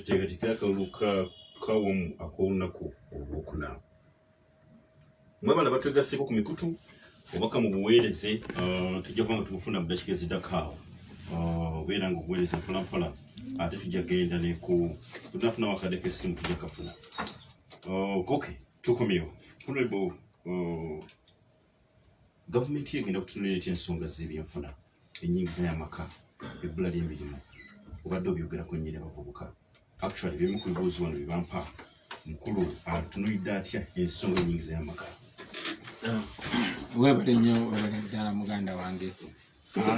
Tuteekateekere akalulu ka kawamu ak'olunaku olwokuna. Mwebale abatwegasseko ku mikutu, obubaka mu buweereze, tujja kuba nga tubufuna mu dakiika eziddako awo. Obeera nga obuweereza mpolampola, ate tujja genda neku tunafunawo akadde k'essimu, tujja kafuna. Okay, tukomyewo. Honorable, gavumenti egenda kutunulira etya ensonga z'ebyenfuna, ennyingiza y'amaka, ebbula ly'emirimu? Obadde obyogerako nnyini, abavubuka. Actually, bimu ku bibuuzo wano bye bampa, mukulu atunulidde atya ensonga y'ennyingiza y'amaka? Webale nnyo, webale ddala muganda wange.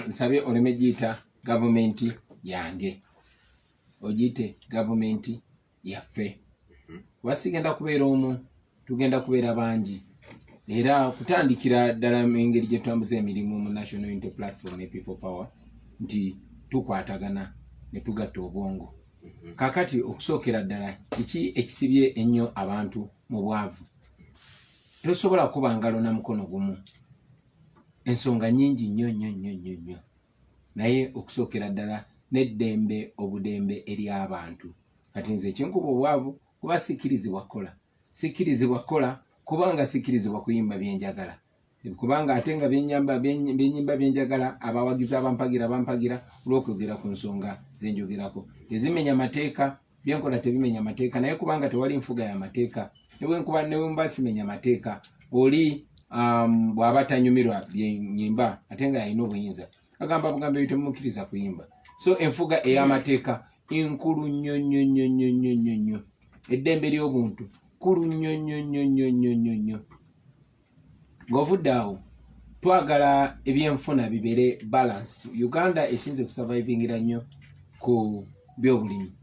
Nsabye oleme giyita gavumenti yange, ogiyite gavumenti yaffe, kuba sigenda kubeera omu, tugenda kubeera bangi. Era kutandikira ddala engeri gye tutambuza emirimu mu National Unity Platform ne People Power, nti tukwatagana ne tugatta obwongo. Kakati okusookera ddala, kiki ekisibye ennyo abantu mu bwavu? Tosobola kuba ngalo na mukono gumu. Ensonga nyingi nnyo nnyo nnyo nnyo nnyo, naye okusookera ddala n'eddembe, obudembe eri abantu. Kati nze ekinkuba obwavu kuba sikkirizibwa kukola, sikkirizibwa kukola kubanga sikkirizibwa kuyimba byenjagala, kubanga ate nga byenyimba byenjagala, abawagizi abampagira bampagira olw'okwogera ku nsonga zenjogerako. Tezimenya mateeka, byenkola tebimenya mateeka, naye kubanga tewali nfuga ya mateeka, nebwenkuba nebwemba simenya mateeka, oli bw'aba tanyumirwa byenyimba, ate nga yalina obuyinza, agamba bugambo ebyo, temukkiriza kuyimba. So enfuga ey'amateeka enkulu nnyo nnyo nnyo nnyo nnyo nnyo nnyo. Eddembe ly'obuntu kkulu nnyo nnyo nnyo nnyo nnyo nnyo nnyo. Ng'ovudde awo, twagala ebyenfuna bibeere balanced. Uganda esinze kusurvivingira nnyo ku byobulimi,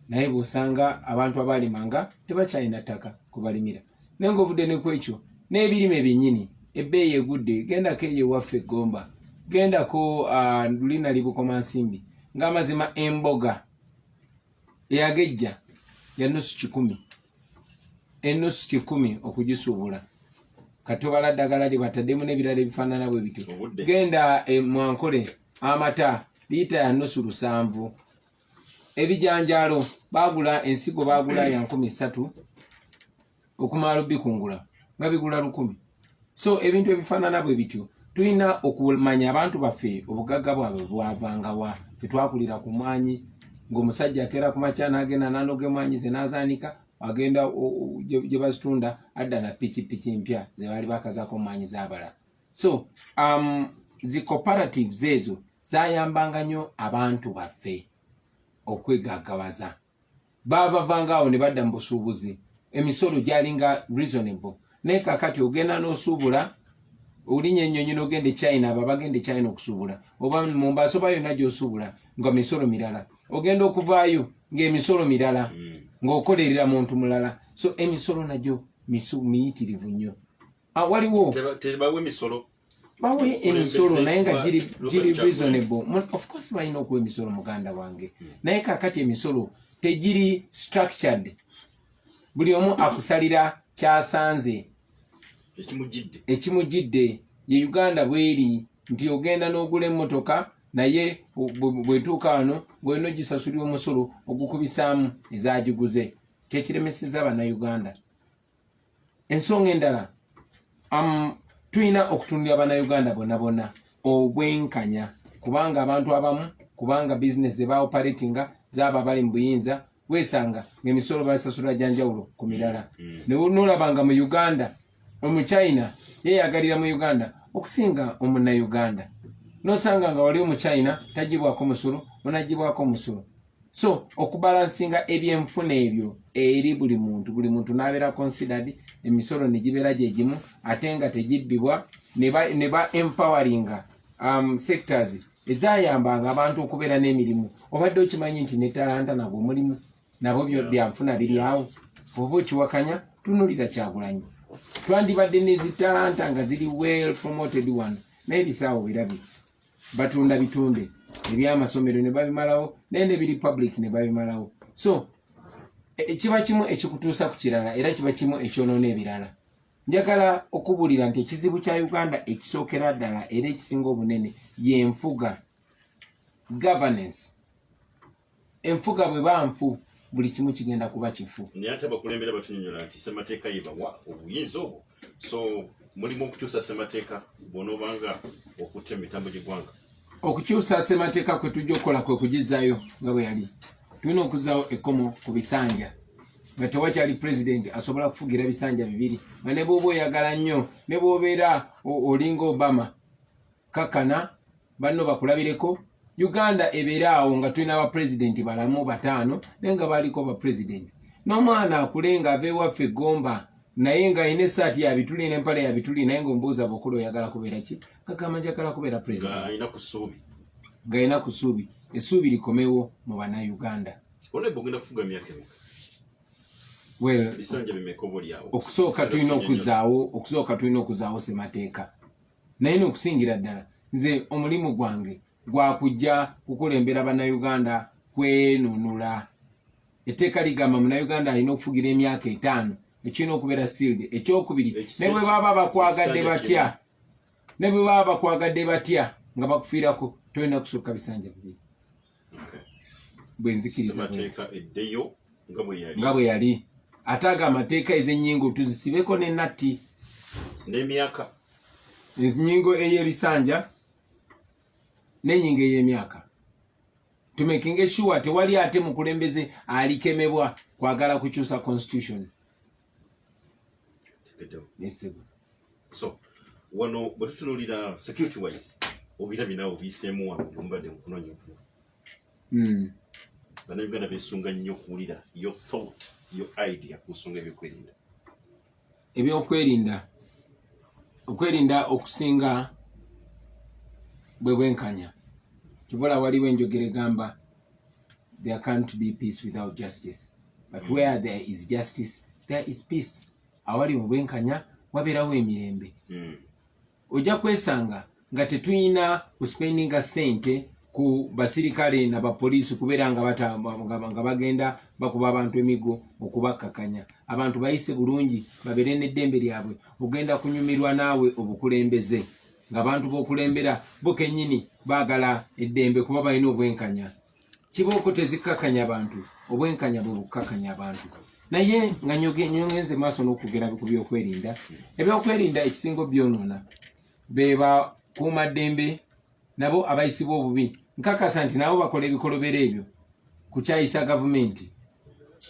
naye bw'osanga abantu abaalimanga tebakyalina ttaka kubalimira. Naye ng'ovudde ne ku ekyo, n'ebirime byennyini ebbeeyi egudde. Gendako eyo ewaffe Eggomba, gendako lulina libukoma nsimbi, ng'amazima emboga eyagejja ya nusu 100, enusu 100 okugisuubula. Katobala ddagala lye bataddemu n'ebirala ebifaanana bwe bityo. Obudde. Genda Mwankole, amata liita ya nusu 700. Ebijanjaalo bagula ensigo, bagula ya 3000, okumala obikungula nga bigula 1000. So ebintu ebifaanana bwe bityo, tulina okumanya abantu baffe obugagga bwabwe bwavangawa. Fe twakulira ku mwanyi, ng'omusajja akeera ku makya n'agenda n'anoga emwanyi ze n'azaanika, agenda gye bazitunda, adda na pikipiki mpya ze baali bakazaako mwanyi z'abalala. So zi cooperatives ezo zayambanga nnyo abantu baffe okwegaggawaza. Baabavanga awo ne badda mu busuubuzi, emisolo gyalinga reasonable. Naye kakati ogenda n'osuubula, olinya ennyonyi n'ogenda e China, abo abagenda e China okusuubula, oba Mombasa, oba yonna gy'osuubula, nga misolo mirala, ogenda okuvaayo ng'emisolo mirala, ng'okolerera muntu mulala. So emisolo nagyo miyitirivu nnyo. Waliwo Tebawa emisolo. Bawe emisolo, naye nga giri Robert Kyagulanyi. reasonable. Of course balina okuwa emisolo, muganda wange, naye kakati emisolo tegiri structured. Buli omu akusalira kyasanze ekimujidde. Ekimujidde. Ye Uganda bweri nti ogenda n'ogula emmotoka, naye bwetuuka wano ng'olina ogisasulira omusolo ogukubisaamu ezagiguze, kyekiremeseza Bannayuganda. Ensonga endala, tulina okutundira Bannayuganda bonna bonna obwenkanya, kubanga abantu abamu, kubanga bizinesi ze baoperatinga zaaba bali mu buyinza, weesanga ng'emisolo basasulira gyanjawulo ku mirala. Nolaba nga mu Uganda Omuchina yeyagalira mu Uganda okusinga Omunnayuganda, nosanga nga wali Omuchina tagibwako musolo, onagibwako omusolo. So okubalansinga ebyenfuna ebyo eri buli muntu, buli muntu n'abeera considered, emisolo ne gibeera gye gimu ate nga tegibbibwa, ne ba empoweringa sectors ezayambanga abantu okubeera n'emirimu. Obadde okimanyi nti ne talanta nagwo mulimu, nabo byanfuna biri awo? Oba okiwakanya, tunulira Kyagulanyi. Twandibadde nezitalanta nga ziri well promoted wano, naye ebisaawo birabye batunda bitunde, ebyamasomero ne babimalawo, naye nebiri public ne babimalawo. So kiba kimu ekikutuusa ku kirala, era kiba kimu ekyonoona ebirala. Njagala okubuulira nti ekizibu kya Uganda ekisookera ddala era ekisinga obunene yenfuga, governance. Enfuga bwe banfu, Buli kimu kigenda kuba kifu. Naye ate abakulembera batunyonyola nti ssemateeka yebawa obuyinza obwo, so mulimu okukyusa ssemateeka bw'onoobanga okutta emitambo gy'eggwanga. Okukyusa ssemateeka kwe tujja okukola kwe kugizaayo nga bwe yali. Tulina okuzaawo ekkomo ku bisanja, nga tewakyali pulezidenti asobola kufugira bisanja bibiri, nga ne bw'oba oyagala nnyo, ne bw'obeera olinga Obama, kakkana banno bakulabireko. Uganda ebeere awo nga tulina bapulezidenti balamu bataano, naye nga baliko bapulezidenti, n'omwana akule nga ava ewaffe Gomba, naye ng'alina essaati ya bituli n'empale ya bituli, naye ng'omubuuza, "Bw'okula oyagala kubeera ki?" Kagamba, "Njagala kubeera pulezidenti." Ng'alina ku ssuubi. Ng'alina ku ssuubi. Essuubi likomewo mu Bannayuganda. Onebba ogenda kufuga myaka emeka? Well, bisanja bimeka oba oliawo? Okusooka tulina okuzaawo semateeka, naye n'okusingira ddala nze omulimu gwange gwakujja kukulembera Bannayuganda kwenunula. Etteeka ligamba Munnayuganda alina okufugira emyaka 5, ekirina okubeera sealed. Ekyokubiri, ne bwe baba bakwagadde batya, ne bwe baba bakwagadde batya nga bakufiirako, tolina kusukka bisanja bibiri. Bwe nzikiriza bwe. Semateeka eddeyo nga bwe yali. Nga bwe yali. Ate ago amateeka, ez'ennyingo tuzisibeko ne natti. N'emyaka. Ennyingo ey'ebisanja n'ennyingo ey'emyaka, tumakinge sure tewali ate mukulembeze alikemebwa kwagala kukyusa constitution. Tegeddewo. Nesebo. So wano bwe tutunuulira security wise, obirabye naawe, obiyiseemu wano mubadde mu kunoonya obululu. Bannayuganda beesunga nnyo okuwulira your thought, your idea ku nsonga ebyokwerinda. Ebyokwerinda, okwerinda okusinga bwe bwenkanya. Kivola waliwo enjogera egamba, "There can't be peace without justice, but where there is justice there is peace." Awali obwenkanya wabeerawo emirembe. Ojja kwesanga nga tetuyina kuspendinga ssente ku basirikale nabapoliisi kubeera nga bagenda bakuba abantu emigo okubakkakanya. Abantu bayise bulungi, babeere n'eddembe lyabwe. Ogenda kunyumirwa naawe obukulembeze ng'abantu b'okulembera bo kennyini baagala eddembe kuba balina obwenkanya. Kibooko tezikkakanya bantu, obwenkanya bwe bukkakanya abantu. Naye nga nyongenze maaso n'okugera ku byokwerinda, ebyokwerinda ekisinga obyonoona be bakuumaddembe nabo abayisibwa obubi. Nkakasa nti nabo bakola ebikolobero ebyo kukyayisa gavumenti,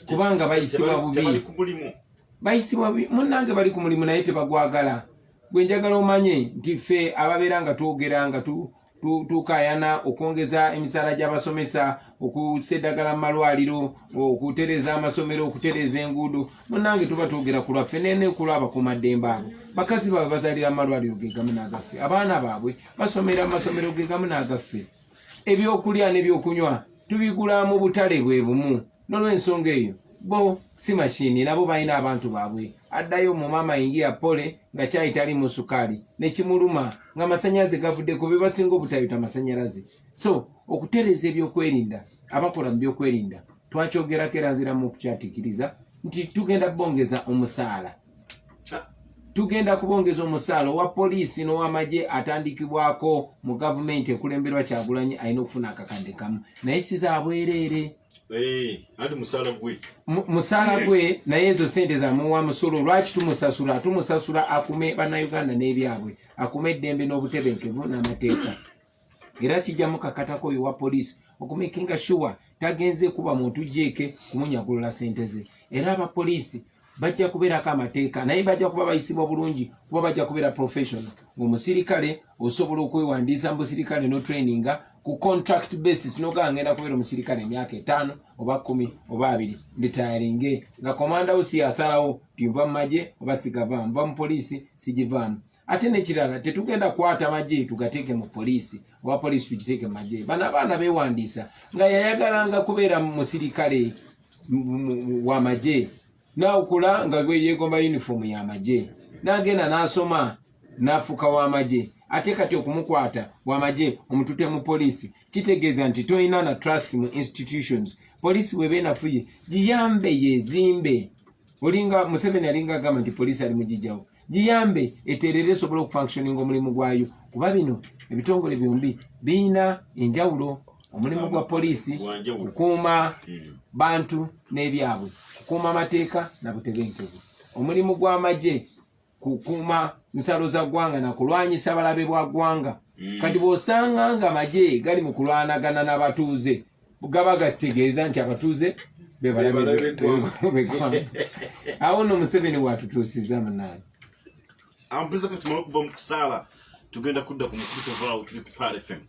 kubanga bayisibwa bubi. Tebali ku mulimu. Bayisibwa bubi. Munnange, bali ku mulimu naye tebagwagala. Gwe njagala omanye nti ffe ababeera nga twogera nga tukaayana okwongeza emisaala gy'abasomesa, okussa eddagala mu malwaliro, okutereeza amasomero, okutereeza enguudo, munnange tuba twogera ku lwaffe nene ku lw'abakuumaddembe abo. Bakazi baabwe bazaalira mu malwaliro ge gamu n'agaffe, abaana baabwe basomera mu masomero ge gamu n'agaffe, ebyokulya n'ebyokunywa tubigula mu butale bwe bumu. N'olwensonga eyo, bo si mashini, nabo balina abantu baabwe. Addayo mu maama ingia pole nga kyayi talimu sukaali, nekimuluma nga amasanyalaze gavuddeko, be basinga obutayota amasanyalaze. So okutereeza ebyokwerinda, abakola mu byokwerinda twakyogerako era nziramu okukyatikiriza nti tugenda bongeza omusaala. Tugenda kubongeza omusaala. Owa poliisi n'owamagye atandikibwako mu gavumenti ekulemberwa Kyagulanyi alina okufuna akakadde kamu, naye si za bwereere. Eh, anti musaala gwe. Musaala gwe, naye ezo sente zamuwa musolo. Lwaki tumusasula? Tumusasula akume Bannayuganda n'ebyabwe, akume eddembe n'obutebenkevu n'amateeka. Era kijja mukakatako oyo wa poliisi okumakinga sure tagenze kuba muntu jeeke kumunyagulula sente ze. Era abapoliisi bajja kubeerako amateeka, naye bajja kuba bayisibwa bulungi kuba bajja kubeera professional. Ng'omusirikale osobola okwewandiisa mu busirikale notraininga ku contract basis, nogamba, "Ngenda kubeera omusirikale emyaka 5 oba 10 oba 20, nditayaringe," nga komanda wo si asalawo nti nva mu magye oba sigava, nva mu poliisi sigivaamu. Ate n'ekirala, tetugenda kukwata magye tugateeke mu poliisi oba poliisi tugiteeke mu magye. Bano abaana beewandiisa nga yayagalanga kubeera musirikale w'amagye, nawukula nga yeegomba yunifoomu y'amagye, n'agenda n'asoma n'afuuka w'amagye. Ate kati okumukwata w'amagye omutute mu poliisi kitegeeza nti tolina na trust mu institutions. Poliisi bweba enafuye, giyambe yezimbe. Olinga Museveni alinga agamba nti poliisi ali mugijjawo. Giyambe eterere esobole okufunctioninga omulimu gwayo, kuba bino ebitongole byombi birina enjawulo. Omulimu gwa poliisi kukuuma bantu n'ebyabwe, kukuuma amateeka na butebenkevu. Omulimu gw'amagye kukuuma nsalo za ggwanga na kulwanyisa balabe bwa ggwanga. Kati bw'osanga nga amagye gali mu kulwanagana n'abatuuze, gaba gategeeza nti abatuuze be balabe b'eggwanga. Awo nno Museveni watutuusiza munange. Ampuliza kati tumale okuva mu kusaala, tugenda kudda ku mukutu. Tovaawo, tuli ku Pearl FM.